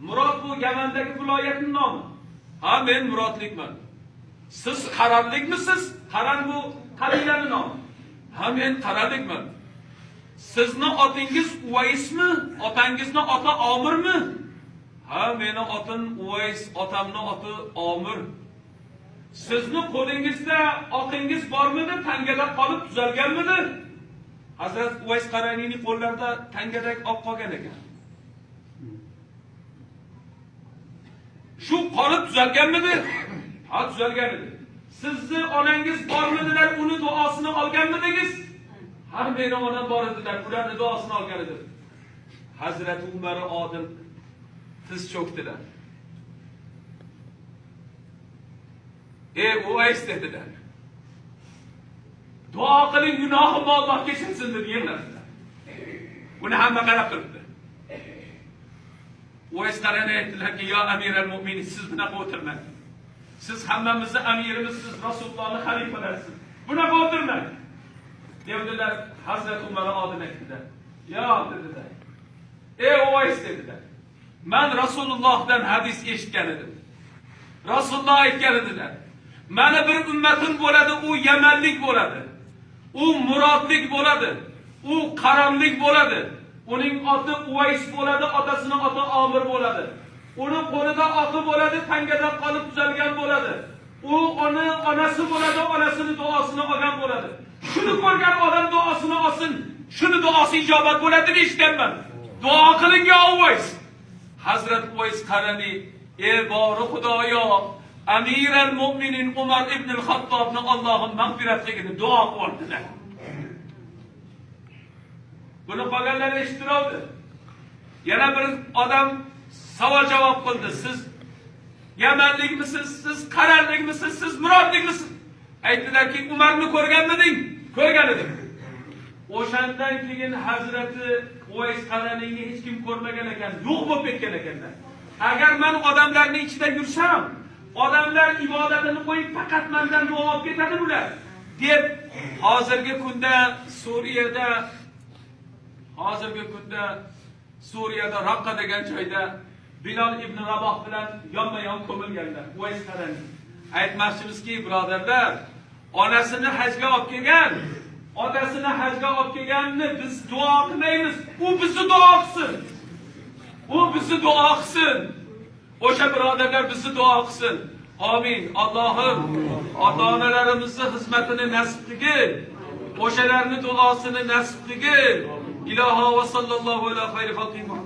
Murod bu Yamandagi viloyatning nomi. Ha, men Murodlikman. Siz Qararlikmisiz? Qarar bu qabilaning nomi. Ha, men Qararlikman. Sizni otingiz Uvaysmi? Otangizni oti Omirmi? Ha, meni otim Uvays, otamni oti Omir. Sizni qo'lingizda oqingiz bormidi? Tangada qolib tuzalganmidi? Hazrat Uvays Qaraniyning qo'llarida tangadak oq qolgan ekan. Shu qolib tuzalganmidi? Ha, tuzalgan edi. Sizni onangiz bormidilar, uni duosini olganmidingiz? Ha, meni onam bor edilar, ularni duosini olgan edim. Hazrat Umar Odil tiz cho'kdilar. Ey Uvays dedilar. Duo qiling, gunohimni Alloh kechirsin deb yig'ladilar. Buni hamma qarab turibdi. Uvays Qaraniy aytdilarki, yo amiral mo'minin, siz bunaqa o'tirmang. Siz hammamizni amirimizsiz, Rasulullohning xalifalarisiz. Bunaqa o'tirmang. Dedilar, Hazrat Umar Odil aytdilar. Yo dedilar. Ey Uvays dedilar. Men Rasulullohdan hadis eshitgan edim. Rasululloh aytgan edilar. Mana bir ummatim bo'ladi, u Yamanlik bo'ladi. U Murodlik bo'ladi. U Qaranlik bo'ladi. Uning oti Uvays bo'ladi, otasini oti Omir bo'ladi. Uni qo'lida oqi bo'ladi, tangada qolib tuzalgan bo'ladi. U uni onasi bo'ladi, onasini duosini olgan bo'ladi. Shuni ko'rgan odam duosini olsin, shuni duosi ijobat bo'ladi deb eshitganman. Duo qiling ya Uvays. Hazrat Uvays Qaraniy, ey bori Xudoyo, Amiral Mo'minin Umar ibn al-Xattobni Allohim mag'firat qilgin, duo qildilar. Buni qolganlar eshittirdi. Yana bir odam savol javob qildi. Siz Yamanlikmisiz? Siz Qararlikmisiz? Siz Murodlikmisiz? Aytdilarki, Umarni ko'rganmiding? Ko'rgan edim. O'shandan keyin Hazrati Uvays Qaraniyni hech kim ko'rmagan ekan, yo'q bo'lib ketgan ekanlar. Agar men odamlarning ichida yursam, odamlar ibodatini qo'yib faqat mendan duo olib ketadi bular deb hozirgi kunda Suriyada, Raqqa degan joyda Bilal ibn Raboh bilan yonma-yon ko'milganlar. Uvays Qaraniy. Aytmoqchimizki, birodarlar, onasini hajga olib kelgan, otasini hajga olib kelganni biz duo qilmaymiz. U bizni duo qilsin. U bizni duo qilsin. O'sha birodarlar bizni duo qilsin. Amin. Allohim ota-onalarimizni xizmatini nasib qilgin. O'shalarning duosini nasib qilgin. Iloho va sallallohu ala xayri xalqi Muhammad.